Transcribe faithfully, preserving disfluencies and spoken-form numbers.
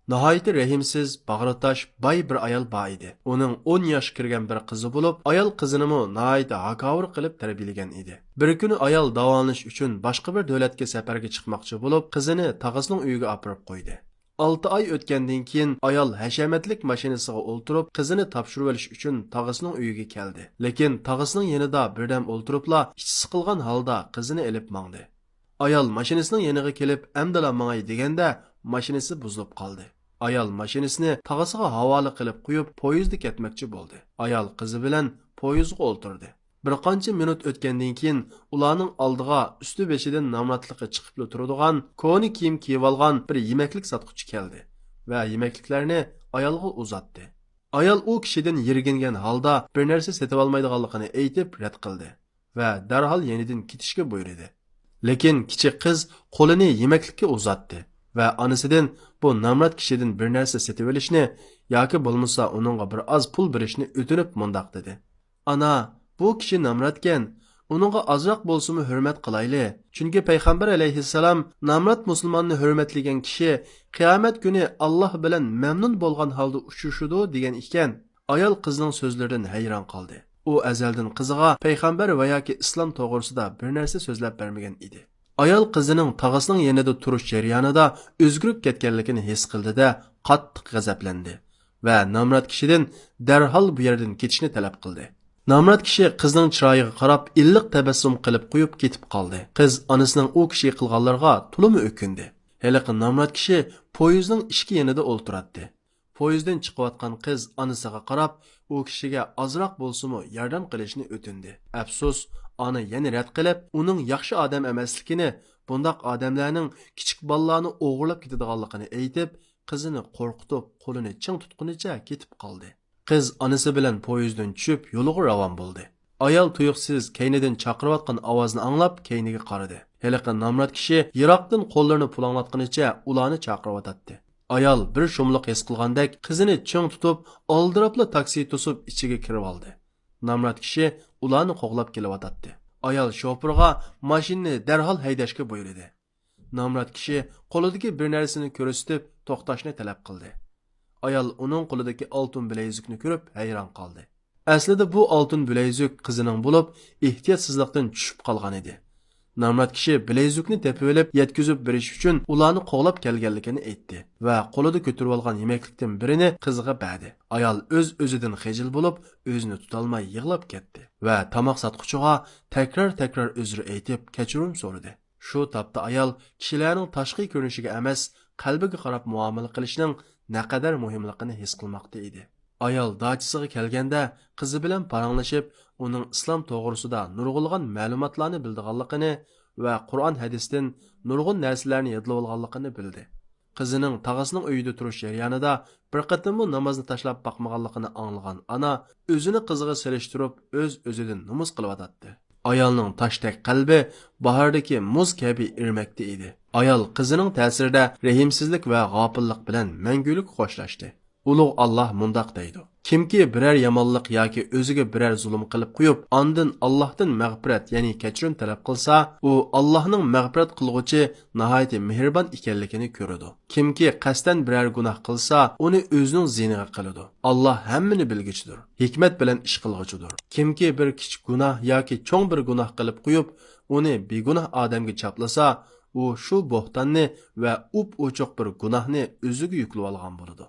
ناھايىتى رەھىمسىز، باغرى تاش، باي بىر ئايال بار ئىدى. ئۇنىڭ ئون ياشقا كىرگەن بىر قىزى بولۇپ، ئايال قىزىنىمۇ ناھايىتى ھاكاۋۇر قىلىپ تەربىيەلىگەن ئىدى. بىر كۈنى ئايال داۋالىنىش ئۈچۈن باشقا بىر دۆلەتكە سەپەرگە چىقماقچى بولۇپ، قىزىنى تاغىسىنىڭ ئۆيىگە ئاپىرىپ قويدى. ئالتە ئاي ئۆتكەندىن كېيىن ئايال ھەشەمەتلىك ماشىنىسىغا ئولتۇرۇپ، قىزىنى تاپشۇرۇۋېلىش ئۈچۈن تاغىسىنىڭ ئۆيىگە كەلدى. لېكىن تاغىسىنىڭ يېنىدا بىردەم ئولتۇرۇپلا، ئىچى سىقىلغان ھالدا قىزىنى ئېلىپ ماڭدى. ئايال ماشىنىسىنىڭ يېنىغا كېلىپ، ئەمدىلا ماڭاي دېگەندە، ماشىنىسى بۇزۇلۇپ قالدى. ئايال ماشىنىسىنى تاغىسىغا ھاۋالە قىلىپ قويۇپ، پويىزدا كەتمەكچى بولدى. ئايال قىزى بىلەن پويىزغا ئولتۇردى. بىر قانچە مىنۇت ئۆتكەندىن كېيىن، ئۇلارنىڭ ئالدىغا ئۈستى بېشىدىن نامراتلىقى چىقىپلا تۇرىدىغان، كونا كىيىم كىيىۋالغان بىر يېمەكلىك ساتقۇچى كەلدى ۋە يېمەكلىكلەرنى ئايالغا ئۇزاتتى. ئايال ئۇ كىشىدىن يىرگىنگەن ھالدا بىر نەرسە سېتىۋالمايدىغانلىقىنى ئېيتىپ رەت قىلدى ۋە دەرھال يېنىدىن كېتىشكە بۇيرۇدى. لېكىن كىچىك قىز قولىنى يېمەكلىككە ئۇزاتتى ۋە ئانىسىدىن بۇ نامرات كىشىدىن بىر نەرسە سېتىۋېلىشنى ياكى بولمىسا ئۇنىڭغا بىر ئاز پۇل بېرىشنى ئۆتۈنۈپ مۇنداق دېدى: «ئانا، بۇ كىشى نامراتكەن، ئۇنىڭغا ئازراق بولسىمۇ ھۆرمەت قىلايلى. چۈنكى پەيغەمبەر ئەلەيھىسسالام، نامرات مۇسۇلماننى ھۆرمەتلىگەن كىشى قىيامەت كۈنى ئاللاھ بىلەن مەمنۇن بولغان ھالدا ئۇچرىشىدۇ، دېگەن ئىكەن.» ئايال قىزنىڭ سۆزلىرىدىن ھەيران قالدى. ئۇ ئەزەلدىن قىزىغا پەيغەمبەر ۋە ياكى ئىسلام توغرىسىدا بىر نەرسە سۆزلەپ بەرمىگەن ئىدى. ئايال قىزىنىڭ تاغىسىنىڭ يېنىدا تۇرۇش جەريانىدا ئۆزگىرىپ كەتكەنلىكىنى ھېس قىلدى-دە، قاتتىق غەزەپلەندى ۋە نامرات كىشىدىن دەرھال بۇ يەردىن كېتىشنى تەلەپ قىلدى. نامرات كىشى قىزنىڭ چىرايىغا قاراپ ئىللىق تەبەسسۇم قىلىپ قويۇپ كېتىپ قالدى. قىز ئانىسىنىڭ ئۇ كىشىگە قىلغانلىرىغا تولىمۇ ئۆكۈندى. ھېلىقى نامرات كىشى پويىزنىڭ ئىشىكى يېنىدا ئولتۇراتتى. پويىزدىن چىقىۋاتقان قىز ئانىسىغا قاراپ، ئۇ كىشىگە ئازراق بولسىمۇ ياردەم قىلىشنى ئۆتۈندى. ئەپسۇس، ئانا يەنە رەت قىلىپ، ئۇنىڭ ياخشى ئادەم ئەمەسلىكىنى، بۇنداق ئادەملەرنىڭ كىچىك بالىلارنى ئوغرىلاپ كېتىدىغانلىقىنى ئېيتىپ، قىزىنى قورقۇتۇپ، قولىنى چىڭ تۇتقىنىچە كېتىپ قالدى. قىز ئانىسى بىلەن پويىزدىن چۈشۈپ، يولىغا راۋان بولدى. ئايال تۇيۇقسىز كەينىدىن چاقىرىۋاتقان ئاۋازنى ئاڭلاپ، كەينىگە قارىدى. ھېلىقى نامرات كىشى يىراقتىن قوللىرىنى پۇلاڭلاتقىنىچە ئۇلارنى چاقىرىۋاتاتتى. ئايال بىر شۇملۇق ھېس قىلغاندەك قىزىنى چىڭ تۇتۇپ، ئالدىراپلا تاكسى توسۇپ ئىچىگە كىرىۋالدى. نامرات كىشى ئۇلارنى قوغلاپ كېلىۋاتاتتى. ئايال شوپۇرغا ماشىنىنى دەرھال ھەيدەشكە بۇيرۇدى. نامرات كىشى قولىدىكى بىر نەرسىنى كۆرسىتىپ توختاشنى تەلەپ قىلدى. ئايال ئۇنىڭ قولىدىكى ئالتۇن بىلەيزۈكنى كۆرۈپ ھەيران قالدى. ئەسلىدە بۇ ئالتۇن بىلەيزۈك قىزىنىڭ بولۇپ، ئېھتىياتسىزلىقتىن چۈشۈپ قالغان ئىدى. نامرات كىشى بىلەيزۈكنى تېپىۋېلىپ يەتكۈزۈپ بېرىش ئۈچۈن ئۇلارنى قوغلاپ كەلگەنلىكىنى ئېيتتى ۋە قولىدا كۆتۈرۈۋالغان يېمەكلىكتىن بىرىنى قىزىغا بەردى. ئايال ئۆز-ئۆزىدىن خىجىل بولۇپ، ئۆزىنى تۇتالماي يىغلاپ كەتتى ۋە تاماق ساتقۇچىغا تەكرار-تەكرار ئۆزرە ئېيتىپ كەچۈرۈم سورىدى. شۇ تاپتا ئايال كىشىلەرنىڭ تاشقى كۆرۈنۈشىگە ئەمەس، قەلبىگە قاراپ مۇئامىلە قىلىشنىڭ نەقەدەر مۇھىملىقىنى ھېس قىلماقتا ئىدى. ئايال داچىسىغا كەلگەندە، قىزى بىلەن پاراڭلىشىپ، ئۇنىڭ ئىسلام توغرىسىدا نۇرغۇنلىغان مەلۇماتلارنى بىلىدىغانلىقىنى ۋە قۇرئان ھەدىستىن نۇرغۇن نەرسىلەرنى يادلىۋالغانلىقىنى بىلدى. قىزىنىڭ تاغىسىنىڭ ئۆيىدە تۇرۇش جەريانىدا بىر قېتىممۇ نامازنى تاشلاپ باقمىغانلىقىنى ئاڭلىغان ئانا ئۆزىنى قىزىغا سېلىشتۇرۇپ، ئۆز-ئۆزىدىن نومۇس قىلىۋاتاتتى. ئايالنىڭ تاشتەك قەلبى باھاردىكى مۇز كەبى ئېرىمەكتە ئىدى. ئايال قىزىنىڭ تەسىرىدە رەھىمسىزلىك ۋە غاپىللىق بىلەن مەڭگۈلۈك خوشلاشتى. ئۇلۇغ ئاللاھ مۇنداق دەيدۇ: «كىمكى بىرەر يامانلىق ياكى ئۆزىگە بىرەر زۇلۇم قىلىپ قويۇپ، ئاندىن ئاللاھتىن مەغپىرەت، يەنى كەچۈرۈم تەلەپ قىلسا، ئۇ ئاللاھنىڭ مەغپىرەت قىلغۇچى، ناھايىتى مېھرىبان ئىكەنلىكىنى كۆرىدۇ. كىمكى قەستەن بىرەر گۇناھ قىلسا، ئۇنى ئۆزىنىڭ زىيىنىغا قىلىدۇ. ئاللاھ ھەممىنى بىلگۈچىدۇر، ھېكمەت بىلەن ئىش قىلغۇچىدۇر. كىمكى بىر كىچىك گۇناھ ياكى چوڭ بىر گۇناھ قىلىپ قويۇپ، ئۇنى بىگۇناھ ئادەمگە چاپلىسا، ئۇ شۇ بوھتاننى ۋە ئۇپ-ئوچۇق بىر گۇناھنى ئۆزىگە يۈكلىۋالغان بولىدۇ.»